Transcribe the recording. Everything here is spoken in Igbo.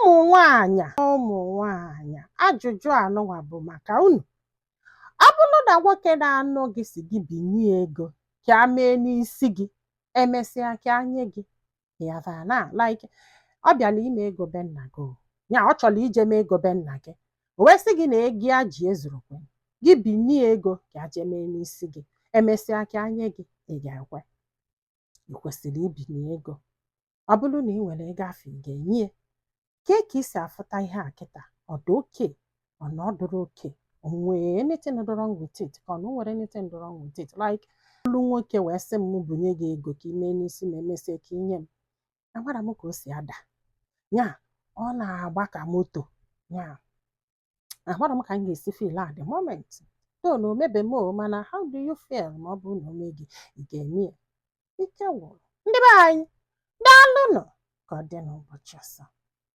Ụmụ nwaanyị, ụmụ nwaanyị, ajụjụ anụnwa bụ maka unu. Ọ bụrụ na nwoke na-anụ gị si gị binye ego ka a mee n'isi gị, emesịa ka nye gị ya, na like ọ bịara ime ego be nna gị o, ya ọ chọrọ ije mee ego be nna gị, o wee sị gị na ego ya ji ezurukwe, gị binye ego ka a jee mee n'isi gị, emesịa ka nye gị, ị ga-ekwe? Ị kwesịrị ibinye ego? Ọ bụrụ na ị nwere ego afọ ị ga-enye ya, kee ka isi afụta ihe a kịta? Ọ dị oke ọ na ọ dụrụ oke? O nwee anything dị wrong with it, ka ọ na o nwere anything dị wrong with it? Like olu nwoke wee sị m bunye gị ego ka ị mee n'isi ma emesịa ka inye m, amara m ka o si ada nya, ọ na-agba ka moto nya. Amara m ka m ga-esi feel at the moment though na omebe m o, mana how do you feel ma ọ bụrụ na o mee gị? Ị ga-eme ya? Ike gwụrụ. Ndị be anyị, daalụnụ. Ka ọ dị n'ụbọchị ọzọ.